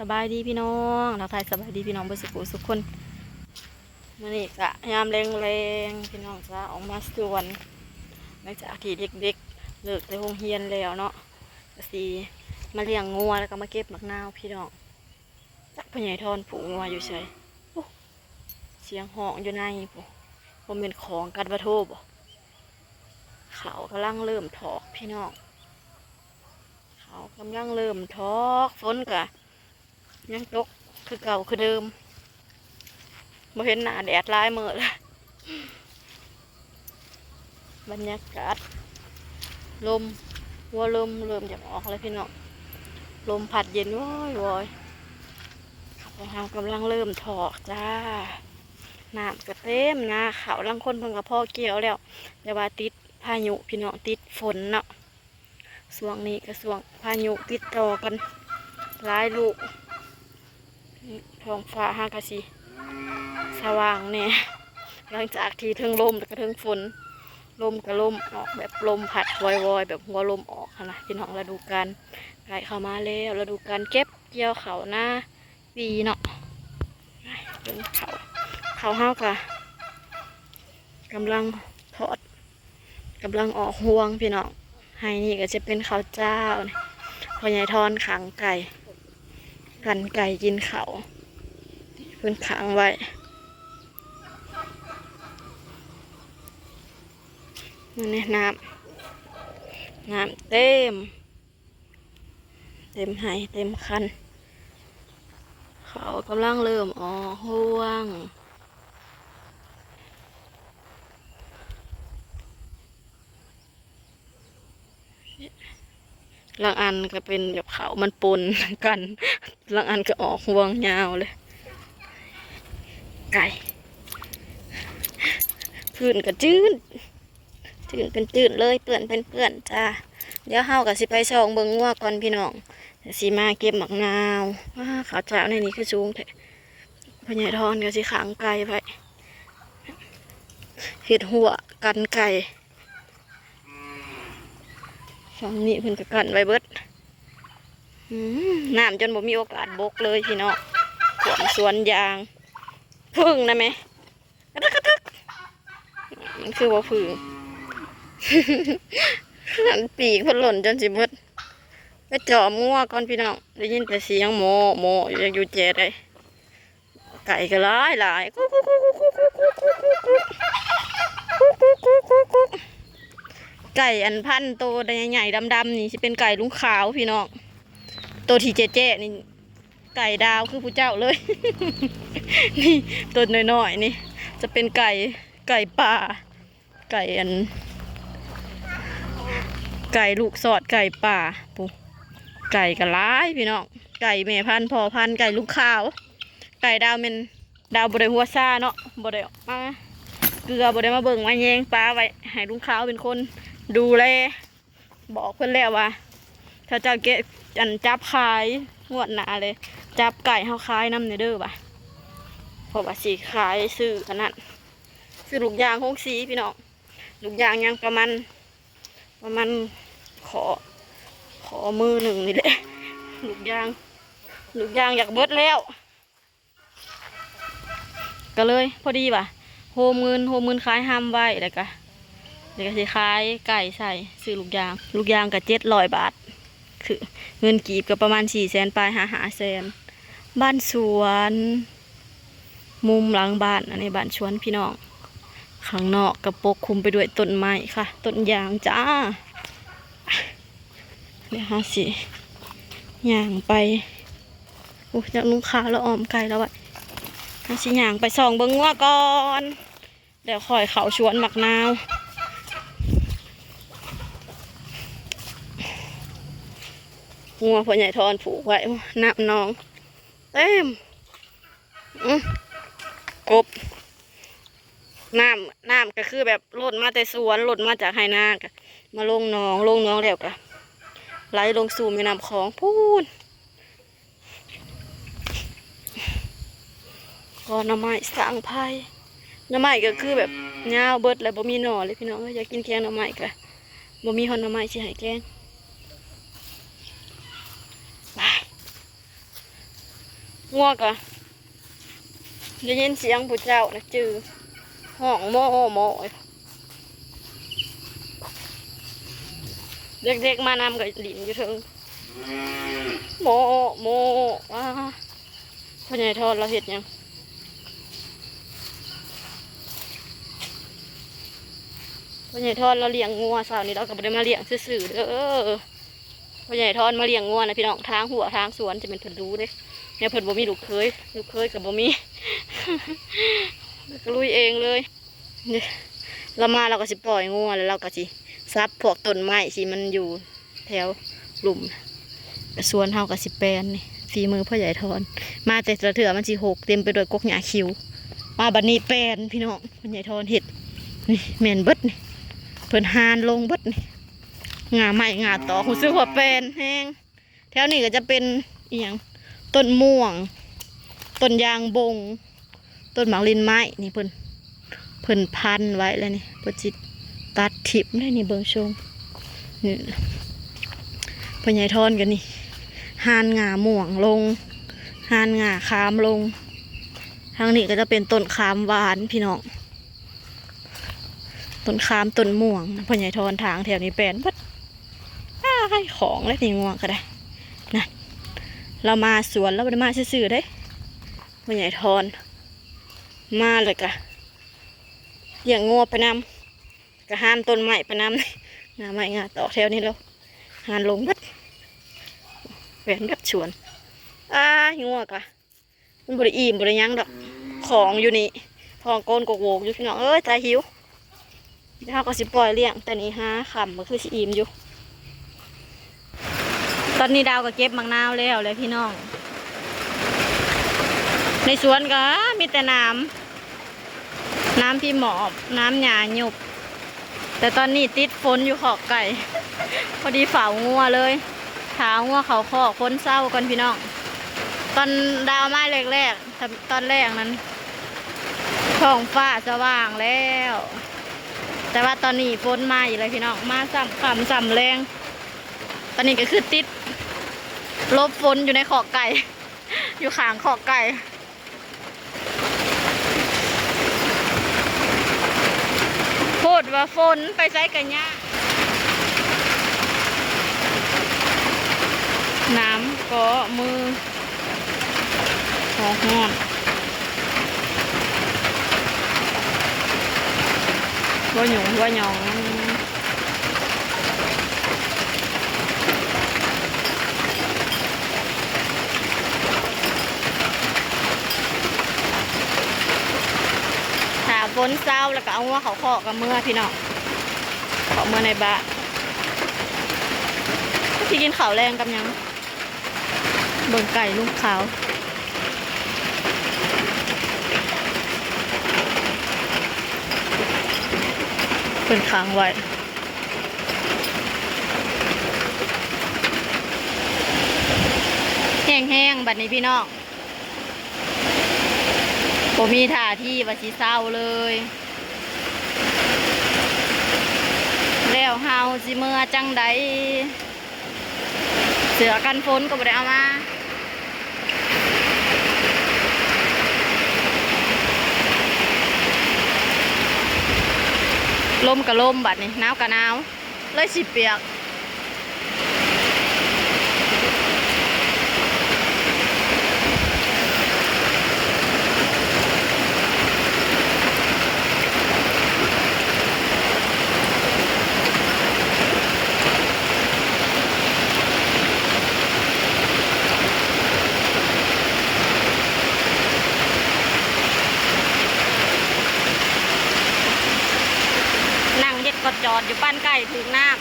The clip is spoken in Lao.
ສະບາຍດີພີ່ນ້ອງ ທັກທາຍສະບາຍດີພີ່ນ້ອງເບິດສຸຂູສຸຄົນ. ມື້ນີ້ກະຍາມແລງໆ ພີ່ນ້ອງຈະອອກມາສວນ ຫຼັງຈາກທີ່ເດັກໆ ເລີກແຕ່ໂຮງຮຽນແລ້ວເນາະ ກະຊິມາລ້ຽງງົວ ແລ້ວກະມາເກັບໝາກນາວພີ່ນ້ອງ. ຈັກພໍ່ໃຫຍ່ທອນຜູກງົວຢູ່ໃສ? ໂອ້ ສຽງຮ້ອງຢູ່ໃນພຸ້ນ ບໍ່ແມ່ນຂອງກັນວ່າໂທບໍ? ເຂົາກຳລັງເລີ່ມຖອກພີ່ນ້ອງ ເຂົາກຳລັງເລີ່ມຖອກ ຝົນກະຍັງຕົກຄືເກົ່າຄືເດີມ ບໍ່ເຫັນໜ້າແດດຫຼາຍມື້ແລ້ວ. ບັນຍາກາດ ລົມ ຫົວລົມເລີ່ມຢາກອອກແລ້ວພີ່ນ້ອງ ລົມພັດເຢັນວອຍໆ. ເຮົາກຳລັງເລີ່ມຖອກຈ້າ ນ້ຳກະເຕັມນາເຂົ້າ ລາງຄົນເພິ່ນກະພໍກ່ຽວແລ້ວ ແຕ່ວ່າຕິດພາຍຸພີ່ນ້ອງ ຕິດຝົນເນາະ. ຊ່ວງນີ້ກະຊ່ວງພາຍຸຕິດຕໍ່ກັນຫຼາຍລູກ ທ້ອງຟ້າຫາກະຊິສະຫວ່າງແດ່ ຫຼັງຈາກທີ່ເທິງລົມແລ້ວກະເທິງຝົນ ລົມກະລົມອອກແບບລົມພັດວອຍໆ ແບບຫົວລົມອອກຫັ້ນນະພີ່ນ້ອງ. ລະດູການໃກ້ເຂົ້າມາແລ້ວ ລະດູການເກັບກ່ຽວເຂົ້ານາປີເນາະ ເບິ່ງເຂົ້າ ເຂົ້າເຮົາກະກຳລັງຖອດ ກຳລັງອອກຮວງພີ່ນ້ອງ. ໄຮ່ນີ້ກະຈະເປັນເຂົ້າຈ້າວນີ້ ພໍ່ໃຫຍ່ທອນຂັງໄກ່ ກັນໄກ່ກິນເຂົ້າ ເພິ່ນຂັງໄວ້. ນີ້ນ້ຳ ນ້ຳເຕັມ ເຕັມໄຮ່ເຕັມຄັນ ເຂົາກຳລັງເລີ່ມອອກຮວງ. ລາງອັນກະເປັນແບບເຂົາມັນປົນກັນ ລາງອັນກະອອກຮວງຍາວເລີຍ. ໄກ່ ພື້ນກະຈືນ ຈືນເປັນຈືນເລີຍ ເປື້ອນເປັນເປື້ອນຈ້າ. ດຽວເຮົາກະຊິໄປສ່ອງເບິ່ງງົວກ່ອນພີ່ນ້ອງ ຊິມາເກັບໝາກນາວ. ວ້າ ເຂົ້າຈ້າວໃນນີ້ຄືສູງແທ້. ພໍ່ໃຫຍ່ທອນກະຊິຂັງໄກ່ໄວ້ ເຮັດຮົ້ວກັນໄກ່ ຝັ່ງນີ້ເພິ່ນກະກັ້ນໄວ້ເບິດ. ອືມ ນ້ຳຈົນບໍ່ມີໂອກາດບົກເລີຍພີ່ນ້ອງ ຖ້ວມສວນຢາງ. ເພິ່ງນະແມ່ ກະຕຶກກະຕຶກ ມັນຄືບໍ່ເພິ່ງ ອັນປີກເພິ່ນຫຼົ່ນຈົນຊິເບິດ. ໄປຈອມງົວກ່ອນພີ່ນ້ອງ ໄດ້ຍິນແຕ່ສຽງໝໍ້ໆ ຢູ່ ຢາກຢູ່ແຈໃດ. ໄກ່ກະຫຼາຍຫຼາຍ ກຸກກຸກ ໄກ່ອັນພັນໂຕໃຫຍ່ໆ ດຳໆ ນີ້ຊິເປັນໄກ່ລຸງຂາວພີ່ນ້ອງ ໂຕທີ່ແຈ້ໆ ນີ້ ໄກ່ດາວຄືຜູ້ເຈົ້າເລີຍ. ນີ້ໂຕນ້ອຍໆ ນີ້ຈະເປັນໄກ່ ໄກ່ປ່າ ໄກ່ອັນ ໄກ່ລູກຊອດໄກ່ປ່າ ປູ ໄກ່ກະຫຼາຍພີ່ນ້ອງ ໄກ່ແມ່ພັນພໍ່ພັນ ໄກ່ລຸງຂາວ. ໄກ່ດາວແມ່ນ ດາວບໍ່ໄດ້ຫົວຊາເນາະ ບໍ່ໄດ້ອອກມາເກືອ ບໍ່ໄດ້ມາເບິ່ງມາແຍງ ປະໄວ້ໃຫ້ລຸງຂາວເປັນຄົນດູແລ. ບອກເພິ່ນແລ້ວວ່າ ຖ້າເຈົ້າເກັບ ອັນ ຈັບຂາຍງວດໜ້າເລີຍ ຈັບໄກ່ເຮົາຂາຍນຳແດ່ເດີວ່າ ເພາະວ່າຊິຂາຍ ຊື້ອັນນັ້ນ ຊື້ລູກຢາງໂຮງສີພີ່ນ້ອງ. ລູກຢາງຍັງປະມານ ປະມານຂໍ້ ຂໍ້ມືໜຶ່ງນີ້ແຫຼະ ລູກຢາງ ລູກຢາງຢາກເບິດແລ້ວ. ກະເລີຍພໍດີວ່າ ໂຮມເງິນ ໂຮມເງິນຂາຍຮຳໄວ້ ແລ້ວກະ ແລ້ວກະຊິຂາຍໄກ່ໃສ່ ຊື້ລູກຢາງ ລູກຢາງກະເຈັດຮ້ອຍບາດ ຄືເງິນກີບກະປະມານສີ່ແສນປາຍຫາຫ້າແສນ. ບ້ານສວນ ມຸມຫຼັງບ້ານ ອັນນີ້ບ້ານສວນພີ່ນ້ອງ ຂ້າງນອກກະປົກຄຸມໄປດ້ວຍຕົ້ນໄມ້ຄ່ະ ຕົ້ນຢາງຈ້າ. ດຽວເຮົາຊິຍ່າງໄປ ໂອ້ ຈັກລຸງຂາວລາວອ້ອມໄກລາວໄວ້ ເຮົາຊິຍ່າງໄປສ່ອງເບິ່ງງົວກ່ອນ ແລ້ວຄ່ອຍເຂົ້າສວນໝາກນາວ. ງົວພໍ່ໃຫຍ່ທອນຜູກໄວ້ ນ້ຳໜອງເຕັມ ອື ກົບ ນ້ຳ ນ້ຳກະຄືແບບລົ້ນມາແຕ່ສວນ ລົ້ນມາຈາກໄຮ່ນາ ກະມາລົງໜອງ ລົງໜອງແລ້ວກະໄຫຼລົງສູ່ແມ່ນ້ຳຂອງພຸ້ນ. ກໍໜໍ່ໄມ້ສ້າງໄພ ໜໍ່ໄມ້ກະຄືແບບຍາວເບິດແລ້ວ ບໍ່ມີໜໍ່ເລີຍພີ່ນ້ອງເອີຍ. ຢາກກິນແກງໜໍ່ໄມ້ກະບໍ່ມີຮອດໜໍ່ໄມ້ຊິໃຫ້ແກງ. ໄປ. งัວກະໄດ້ຍິນສຽງຜູ້ເຈົ້ານະຈື່ຮ້ອງໂມ້ໂມ້ ເດັກໆມານຳກໍຫຼິ້ນຢູ່ເທິງ ໂມ້ໂມ້. ອ້າ ພໍ່ໃຫຍ່ທອນລາວເຮັດຫຍັງ? ພໍ່ໃຫຍ່ທອນລາວລ້ຽງງົວ ເຊົ້ານີ້ລາວກໍບໍ່ໄດ້ມາລ້ຽງຊື່ໆເດີ. ພໍ່ໃຫຍ່ທອນມາລ້ຽງງົວນະພີ່ນ້ອງ ທາງຮົ້ວທາງສວນ ຈະແມ່ນເພິ່ນຮູ້ເດ້ ແນວເພິ່ນບໍ່ມີລູກເຂີຍ ລູກເຂີຍກໍບໍ່ມີ ກໍລຸຍເອງເລີຍ. ນີ້ ລາວມາລາວກໍຊິປ່ອຍງົວ ແລ້ວລາວກໍຊິສັບພວກຕົ້ນໄມ້ທີ່ມັນຢູ່ແຖວລຸ່ມ ສວນເຮົາກໍຊິແປນ. ນີ້ ຝີມືພໍ່ໃຫຍ່ທອນ ມາແຕ່ລະເທື່ອມັນຊິຮົກເຕັມໄປດ້ວຍກົກຫຍ້າຂິວ ມາບັດນີ້ແປນພີ່ນ້ອງ. ພໍ່ໃຫຍ່ທອນເຮັດ ນີ້ແມ່ນເບິດນີ້ ເພິ່ນຫານລົງເບິດນີ້ ງ່າໄມ້ງ່າຕອກ ຮູ້ສຶກວ່າແປນແຮງ. ແຖວນີ້ກໍຈະເປັນອີ່ຫຍັງ ຕົ້ນມ່ວງ ຕົ້ນຢາງບົງ ຕົ້ນໝາກລິນໄມ້ ນີ້ເພິ່ນ ເພິ່ນພັນໄວ້ແລ້ວນີ້ ເພິ່ນຊິຕັດຖິ້ມໄດ້ນີ້ ເບິ່ງຊົງນີ້. ພໍ່ໃຫຍ່ທອນກໍນີ້ ຫານງ່າມ່ວງລົງ ຫານງ່າຂາມລົງ. ທາງນີ້ກໍຈະເປັນຕົ້ນຂາມຫວານພີ່ນ້ອງ ຕົ້ນຂາມ ຕົ້ນມ່ວງ. ພໍ່ໃຫຍ່ທອນທາງແຖວນີ້ແປນເບິດ ອ້າຍ ຂອງແລ້ວນີ້ ງ່ວງກໍໄດ້ນະ. ລາວມາສວນ ລາວບໍ່ໄດ້ມາຊື່ໆເດ້ ພໍ່ໃຫຍ່ທອນ ມາແລ້ວກະລ້ຽງງົວໄປນຳ ກະຫານຕົ້ນໄມ້ໄປນຳ. ງ່າໄມ້ງ່າຕອກແຖວນີ້ລາວຫານລົງເບິດ ແປນເບິດສວນ. ອ້າຍ ງົວກະ ມັນບໍ່ໄດ້ອີ່ມ ບໍ່ໄດ້ຫຍັງດອກ ຂອງຢູ່ນີ້ ຂອງໂກນກົກໂຫວກຢູ່ ພີ່ນ້ອງເອີຍ ຕາຍຫິວ. ດຽວເຮົາກໍຊິປ່ອຍລ້ຽງແຕ່ນີ້ຫາຄ່ຳ ກໍຄືຊິອີ່ມຢູ່. ຕອນນີ້ດາວກໍເກັບໝາກນາວແລ້ວແຫຼະພີ່ນ້ອງ ໃນສວນກໍມີແຕ່ໜາມ ໜາມທີ່ໝອບ ໜາມຫຍ້າຍຸບ. ແຕ່ຕອນນີ້ຕິດຝົນຢູ່ຄອກໄກ່ ພໍດີເຝົ້າງົວເລີຍ ຖ້າເອົາງົວເຂົ້າຄອກຝົນເຊົາກ່ອນພີ່ນ້ອງ. ຕອນດາວມາແລກໆ ຕອນແລກນັ້ນທ້ອງຟ້າສະຫວ່າງແລ້ວ ແຕ່ວ່າຕອນນີ້ຝົນມາອີກແລ້ວພີ່ນ້ອງ ມາຊ້ຳຄ່ຳຊ້ຳແລງ. ຕອນນີ້ກໍຄືຕິດຫຼົບຝົນຢູ່ໃນຄອກໄກ່ ຢູ່ຂ້າງຄອກໄກ່. ໂພດວ່າຝົນໄປໃສກະຍາກ ໜາມເກາະມື ຮ້ອນ ຫົວຫຍຸງຫົວຫຍອງ. ຖ້າຝົນເຊົາແລ້ວກໍເອົາງົວເຂົ້າຄອກກັບເມືອພີ່ນ້ອງ ເຂົ້າເມືອໃນບ້ານ. ຊິກິນເຂົ້າແລງກັບຫຍັງ? ເບິ່ງໄກ່ລຸງຂາວ ເພິ່ນຂັງໄວ້ ແຫ້ງໆ ບັດນີ້ພີ່ນ້ອງ ບໍ່ມີທ່າທີວ່າຊິເຊົາເລີຍ. ແລ້ວເຮົາຊິເມືອຈັ່ງໃດ? ເສື້ອກັນຝົນກໍບໍ່ໄດ້ເອົາມາ ລົມກະລົມ ບັດນີ້ໜາວກະໜາວ ເລີຍຊິປຽກ. ນັ່ງເຮັດກອດຈອດຢູ່ ປານໄກ່ຖືກນ້ຳ.